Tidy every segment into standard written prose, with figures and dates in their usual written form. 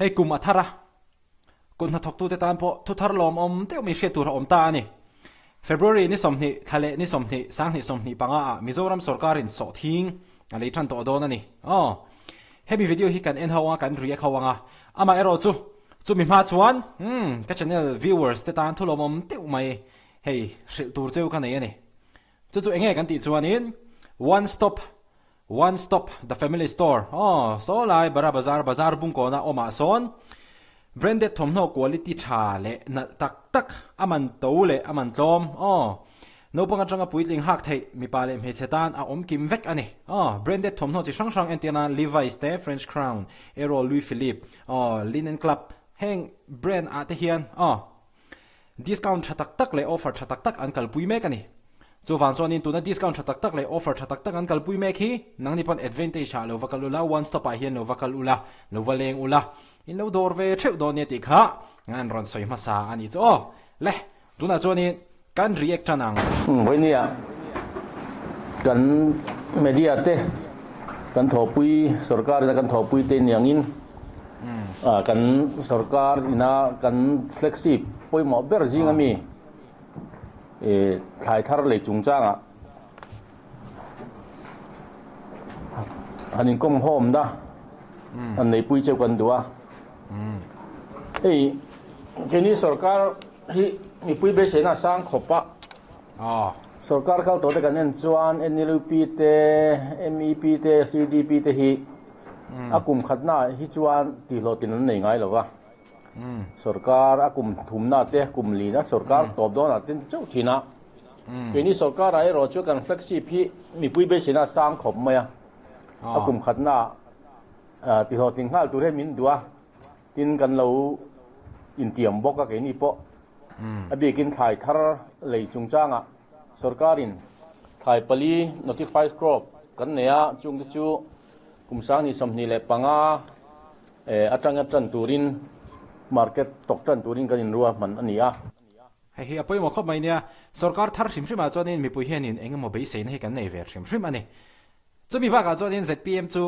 Hei kum a thar a, kut hnathawktute tan pawh thu thar lawmawm deuh mai hriat tur a awm ta a ni. February ni 20 thla leh ni 20 20 25 ah Mizoram sawrkarin sawhthing a lei tan tawh dawn a ni. Aw. Hemi video hi kan en ho anga kan react ho anga, amaherawh chu chumi hma chuan umm ka channel viewers te tan thu lawmawm deuh mai hei hrilh tur cheu ka nei a ni. Chu chu enge kan tih chuanin One Stop One Stop The Family Store aw saw lai Bara Bazar Bazar bungkawna awmah sawn branded thawmhnaw quality tha leh nalh tak tak a man to leh a man tlawm aw naupang atanga puitling hak theih mipa leh hmeichhe tan a awm kim vek a ni aw branded thawmhnaw chi hrang hrang entirna Levi's te French Crown Aero Louis Philippe aw Linen Club heng brand ah te hian aw Discount tha tak tak leh offer tha tak tak an kalpui mek a ni. Chuvang chuanin tuna discount tha tak tak leh offer tha tak tak an kalpui mek hi nangni pawn advantage ah lo va kal ula, one stop ah hian lo va kal ula, lo va leng ula, in lo dawr ve theuh dawn nia tih kha an rawn sawi hmasa a nih chu aw. Le, tunah chuanin kan react tan ang. Vawinia kan media te kan thawhpui sorkar ina kan thawhpui te niangin kan sorkar ina kan flagship pawimawh ber zing ami thlai thar lei chungchangah han inkawm hawm na han neipui cheu kan duh a. Hei keini sorkar Hi mipui beiseina a sang khawp a. Sorkar kal tawhte kan en chuan NLUP te, MEP te, CDP te hi a kum khatna ah hi chuan tihhlawhtlin an nei ngai lo va. Sorkar a kum thumna te, kum lina sorkar tawp dawnah te chauh thin a. Keini sorkar ah erawh chu kan flagship hi mipui beiseina a sang khawp mai a. A kum khatna ah tihhlawhtling nghal tur hian min duh a. Tin, kan lo intiam bawk a keini pawh. A bikin thlai thar lei chungchangah sorkarin thlai pali notified crop kan nei a, chungte chu kum 2025 atanga tan turin market tawk tan turin kan inruahman a ni a. Hei hi a pawimawh khawp mai nia, sorkar thar hrim hrimah chuanin mipui hianin eng emaw beiseina hi kan nei ve hrim hrim a ni. Chumi bakah chuanin zpm chu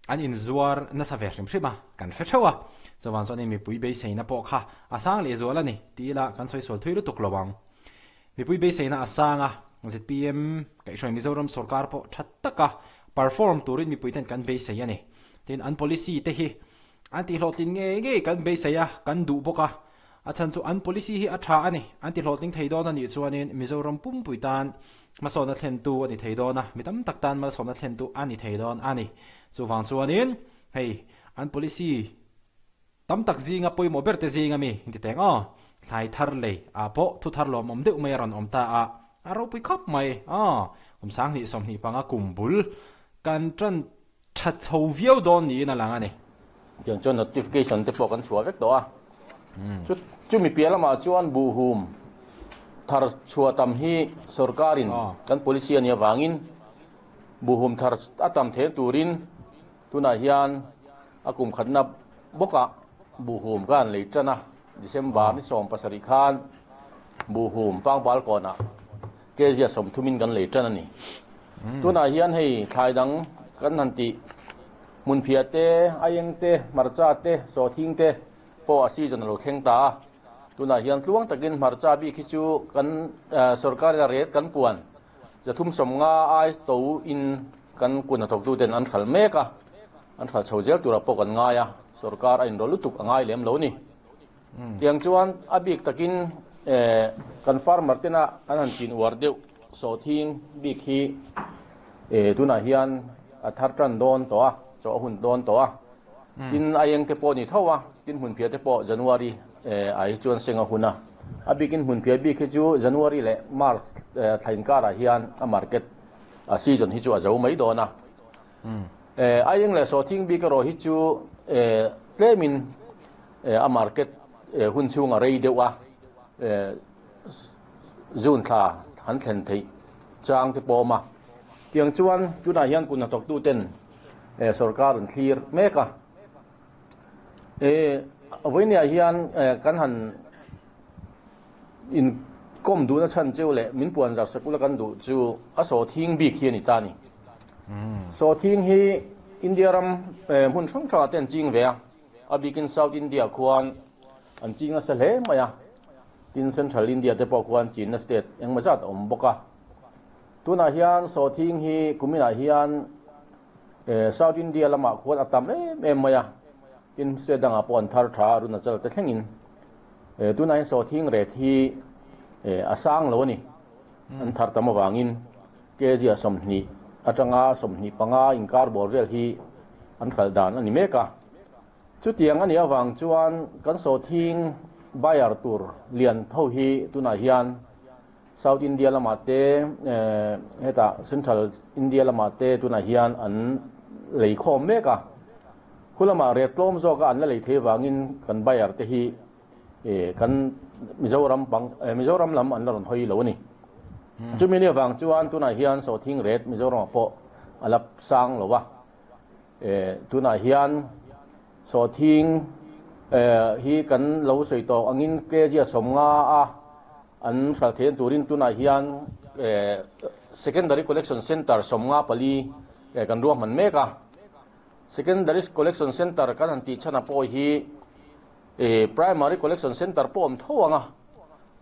An inzuar nasa ve hrim hrim a, kan hre theuh a. Chuvang chuan mipui beiseina pawh kha a sang leh zual a ni ti ila kan sawi sual thui lutuk lo ang. Mipui beiseina a sang a, zpm Kaihhruai Mizoram sorkar pawh tha taka perform turin mipui ten kan beisei a ni. Tin, an policy te hi an tihhlawhtlin ngei ngei kan beisei a, kan duh bawk a. A chhan chu an policy hi a tha a ni, an tihlawhtling thei dawn a nih chuanin Mizoram pumpui tan hmasawna thlentu a ni thei dawn a, mi tam tak tan malsawmna thlentu a ni thei dawn a ni. Chuvang chuanin hei an policy tam tak zinga pawimawh ber te zinga mi inti teng aw, thlai thar lei ah pawh thu thar lawmawm deuh mai a rawn awm ta a, a ropui khawp mai aw, kum 2025 kum bul kan tan Tha chho viau dawn niin a lang a ni. Tiang chuan notification te pawh kan chhuah vek tawh a. Chu chumi piah lamah chuan buhhum thar chhuah tam hi sorkarin kan policy a nih avangin buhhum thar a tam theng turin tunah hian a kum khatna bawkah buhhum ka han lei tan a. December ni 17 khan buhhum pangbal kawnah Kezia 30 in kan lei tan a ni. Tunah hian hei thlai dang kan han tih hmunphiah te, aieng te, hmarcha te, sawhthing te pawh a season a lo thleng ta a. Tunah hian tluang takin hmarcha bik hi chu kan sorkarin a ret kan puan 350 ai to in kan kun hnathawktu ten an hralh mek a, an hralh chho zel turah pawh kan ngai a, sorkar a inrawlh lutuk a ngai lem lo ni. Tiang chuan a bik takin kan farmer tena an han chin uar deuh sawhthing bik hi tunah hian a thar tan dawn tawh a, chaw a hun dawn tawh a. Tin aieng te pawh ni tho a, tin hmunphiah te pawh January ah hi chuan seng a hun a. A bikin hmunphiah bik hi chu January leh March thla inkarah hian a market season hi chu a zo mai dawn a. Aieng leh sawhthing bik erawh hi chu tlemin A market hun chhung a rei deuh a, June thla han thlen theih chang te pawh a awm a. Tiang chuan tunah hian kut hnathawktu ten sorkar an thlir mek a. Vawinia hian kan han inkawm duhna chhan chu leh min puan zar sakula kan duh chu a sawhthing bik hi a ni ta a ni. Sawhthing hi India ram hmun hrang hrangah te an ching ve a. A bikin South India khuan an ching nasa hle mai a, tin Central India te pawh khuan chinna state engmaw zat a awm bawk a. Tunah hian sawhthing hi kuminah hian South India lamah khuan a tam em em mai a, tin state dangah pawh an thar tha a, Arunachal te thlengin. Tunah hian sawhthing rate hi a sang lo a ni, an thar tam avangin. Kg a 20 atanga 25 inkar bawr vel hi an hralh dan a ni mek a. Chutiang a nih avang chuan kan sawhthing buyer tur lian tho hi tunah hian South India lamah te hetah Central India lamah te tunah hian an lei khawm mek a. Khu lamah rate tlawm zawka an la lei thei avangin kan buyer te hi kan Mizoram pang Mizoram lam an la rawn hawi lo a ni. Chumi ni avang chuan tunah hian sawhthing rate Mizoramah pawh a la sang lo va. Tunah hian sawhthing hi kan lo sawi tawh angin kg a 50 a an hralh theihna turin tunah hian Secondary Collection Centre 54 kan ruahman mek a. Secondary Collection Centre kan han tih chhan a pawh hi Primary Collection Centre pawh awm tho ang a.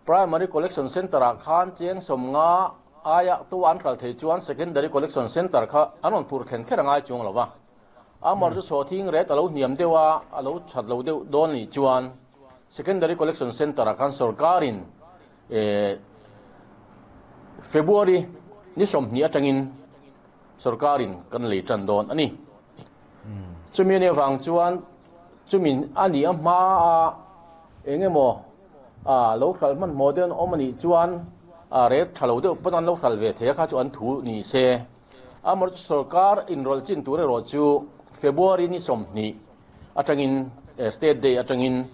Primary Collection Centre ah khan cheng 50 aia to an hralh thei chuan Secondary Collection Centre kha an rawn phur thlen kher a ngai chuang lo va. Amar chu sawhthing ret a lo hniam deuh a, a lo that lo deuh dawn nih chuan Secondary Collection Centre ah khan sorkarin February ni 20 atangin sorkarin kan lei tan dawn a ni. Chumi a nih avang chuan chumi a nih a hma a eng emaw a lo hralh hmanhmawh deuh an awm a nih chuan a rate tha lo deuh pawn an lo hralh ve thei a kha chu an thu ni se. Amaherawhchu sorkar inrawlh chin tur erawh chu February ni 20 atangin State Day atangin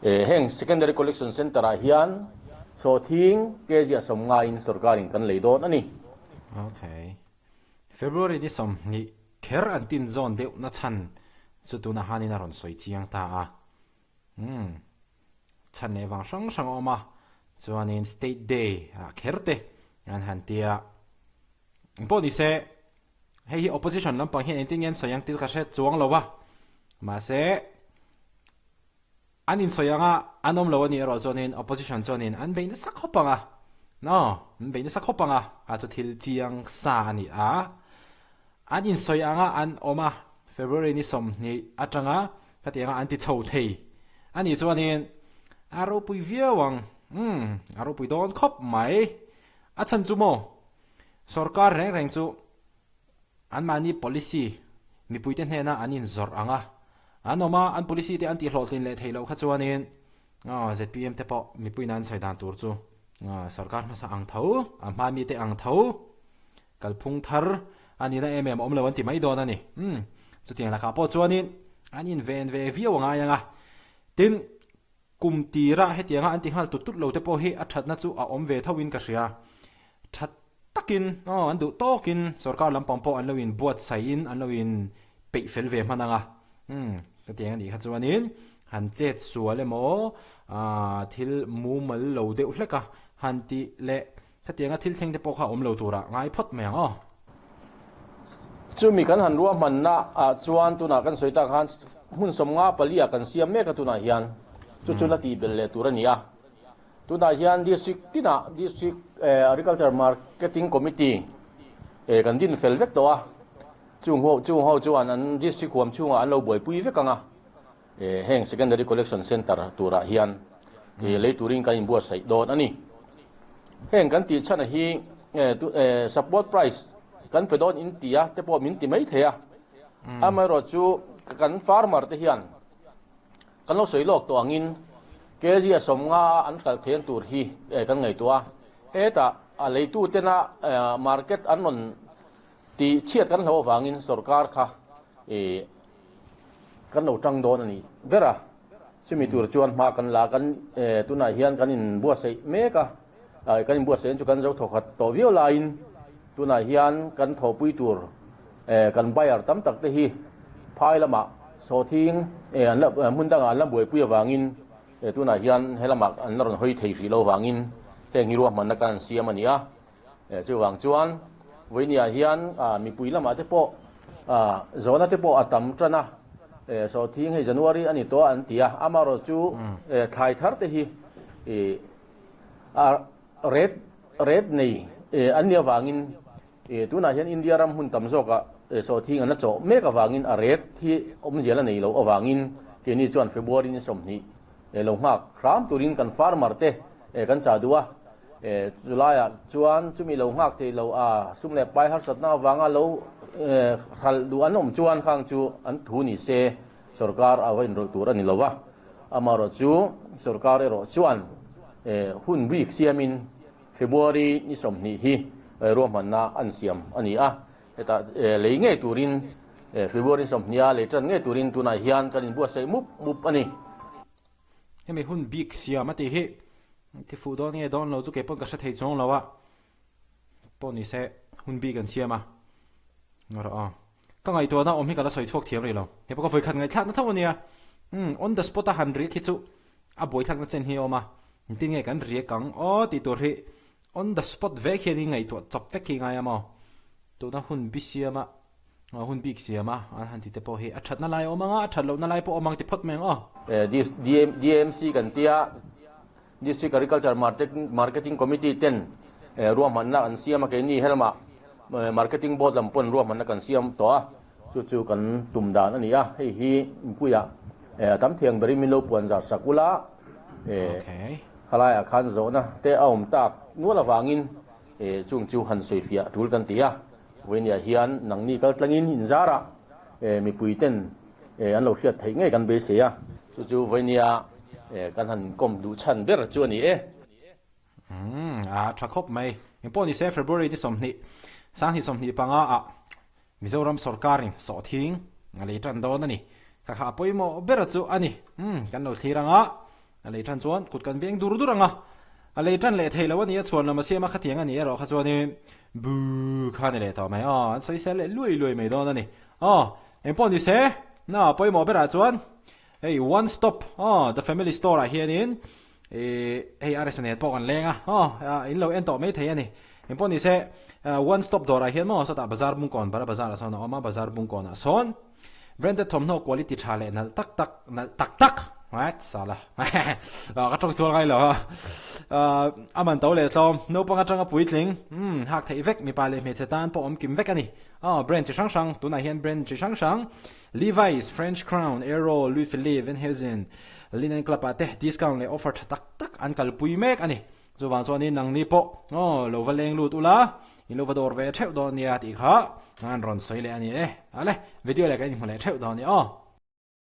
heng Secondary Collection Centre ah hian sawhthing kg a 50 in sorkarin kan lei dawn a ni. Okay. February ni 20 kher an tin zawn deuh na chhan chu tuna hanin a rawn sawi chiang ta a. Umm. Chhan leh vang hrang hrang a awm a, chuanin State Day ah kher te an han tia. Engpawh ni se, hei hi opposition lampang hian engtin nge an sawi ang tih ka hre chuang lo a, mahse An insawi anga an awm lo a nih erawh chuanin opposition chuanin an bei nasa khawp ang a, no, an bei nasa khawp ang a, a chu thil chiang sa a ni a. An insawi anga an awm a, February ni 20 atanga khatianga an ti chho thei a nih chuanin a ropui viau ang, umm, a ropui dawn khawp mai. A chhan chu maw, sorkar reng reng chu Anmahni policy mipuite hnena an inzawrh ang a, an awm a, an policy te an tihhlawhtlin leh theih loh kha chuanin zpm te pawh mipuiin an sawi dan tur chu sorkar hmasa ang tho, a hma mite ang tho, kalphung thar a nihna em em a awm lo an ti mai dawn a ni. Umm, chutiang lakah pawh chuanin an inven ve viau a ngai ang a. Tin, kum tira hetianga an ti nghal tut tut lo te pawh hi a thatna chu a awm ve tho in ka hria. That takin aw an duh tawkin sorkar lampang pawh an lo in buatsaih in an lo in peih fel ve hman ang a, umm ka ti ang a nih kha chuanin han chet sual emaw ah thil mumal lo deuh hlek a han tih leh khatianga thil thleng te pawh kha awm lo turah ngai phawt mai ang aw. Chumi kan han ruahmanna ah chuan tunah kan sawi tak khan hmun 54 ah kan siam mek a tunah hian chu chu la tih belh leh tur a ni a. Tunah hian District tinah District Agriculture Marketing Committee kan din fel vek tawh a, chung ho chung ho chuan an District huam chhungah an lo buaipui vek ang a, heng Secondary Collection Centre turah hian lei turin kan inbuatsaih dawn a ni. Heng kan tih chhan hi support price kan pe dawn in ti a te pawh min ti mai thei a, amaherawhchu kan farmer te hian Kan lo sawi lawk tawh angin kg a 50 a an hralh theihna tur hi kan ngaihtuah a, hetah a leitu tena market an rawn tih chhiat kan hlo avangin sorkar kha kan lo tang dawn a ni ber a, chumi tur chuan hma kan la kan tunah hian kan inbuatsaih mek a, kan inbuatsaih chu kan zo thawkhat tawh viau laiin tunah hian kan thawhpui tur kan buyer tam tak te hi phai lamah sawhthing an la hmun dangah an la buaipui avangin tunah hian he lamah an la rawn hawi thei hrih lo avangin heng hi ruahmanna kan siam a ni a. Chuvang chuan vawinia hian mipui lamah te pawh zawhna te pawh a tam tan a. Sawhthing hei January a ni tawh a an ti a, amaherawhchu thlai thar te hi a rate rate nei an nih avangin tunah hian India ram hmun tam zawkah sawhthing an la chawh mek avangin a rate hi awmzia la nei loh avangin keini chuan February ni 20 lo nghak hram turin kan farmer te kan chah duh a. Chulaiah chuan chumi lo nghak thei lo a, sum leh pai harsatna avanga lo hralh duh an awm chuan khang chu an thu ni se sorkar a va inrawlh tur a ni lo va. Amaherawh chu sorkar erawh chuan hun bik siamin February ni 20 hi ruahmanna an siam a ni a. Hetah lei ngei turin February 20 a lei tan ngei turin tunah hian kan inbuatsaih mup mup a ni. Hemi hun bik siam a tih hi ti fuh dawn nge dawn lo chu kei pawn ka hre thei chuang lo a, pawh ni se hun bik an siam a, rawh aw. Ka ngaihtuahna awm hi ka la sawi chhuak thiam rih lo, hei pawh ka vawikhat ngaihthlakna tho a nia, umm on the spot a han riak hi chu a buaithlakna chen hi a awm a, engtin nge kan riak ang aw tih tur hi on the spot vek hian i ngaihtuah chawp vek hi ngai a maw, tuna hun bi siam a. Hun bik siam a, an han ti te pawh hi a thatna lai a awm ang a, a that lohna lai pawh a awm ang ti phawt mai ang aw. DAMC kan tia District Agriculture Marketing Committee ten ruahmanna an siam a, keini helamah Marketing Board lam pawn ruahmanna kan siam tawh a, chu chu kan tum dan a ni a, hei hi mipuiah a tam thei ang berin min lo puan zar sak ula, khalaiah khan zawhna te a awm tak nual avangin chung chu han sawifiah tul kan ti a. Vawinia hian nangni kal tlangin inzarah mipui ten an lo hriat theih ngei kan beisei a. Chu chu Vawinia kan han kawm duh chhan ber chu a ni e. Umm a tha khawp mai. Engpawh ni se February ni 20, 2025 ah Mizoram sawrkarin sawhthing a lei tan dawn a ni. Kha kha a pawimawh ber chu a ni. Umm kan lo thlir ang a. A lei tan chuan kut kan beng dur dur ang a, a lei tan leh thei lo a ni a, chhuan lam a siam a, khatiang a ni erawh kha chuanin buu kha a ni leh tawh mai aw, an sawisel leh luai luai mai dawn a ni. Aw, engpawh ni se, na pawimawh berah chuan hei one stop aw the family store ah hianin ih hei RSA nen pawh kan leng a, aw in lo en tawh mai thei a ni. Engpawh ni se, one stop dawrah hian maw sawtah bazar bungkawn bara bazar ah sawn a awm a, bazar bungkawn ah sawn Branded thawmhnaw quality tha leh nalh tak tak, nalh tak tak, right, sala, ka tawng sual ngai lo a, a man to leh tlawm, naupang atanga puitling, umm, hak theih vek, mipa leh hmeichhe tan pawh awm kim vek a ni. Aw, brand chi hrang hrang, tunah hian brand chi hrang hrang, Levi's, French Crown, Aero, Louis Philippe, Van Heusen, Linen Club ah te discount leh offer tha tak tak an kalpui mek a ni. Chuvang chuanin nangni pawh aw lo va leng lut ula, in lo va dawr ve theuh dawn nia tih kha an rawn sawi leh a ni e. Ale, video leh kan inhmu leh theuh dawn nia aw.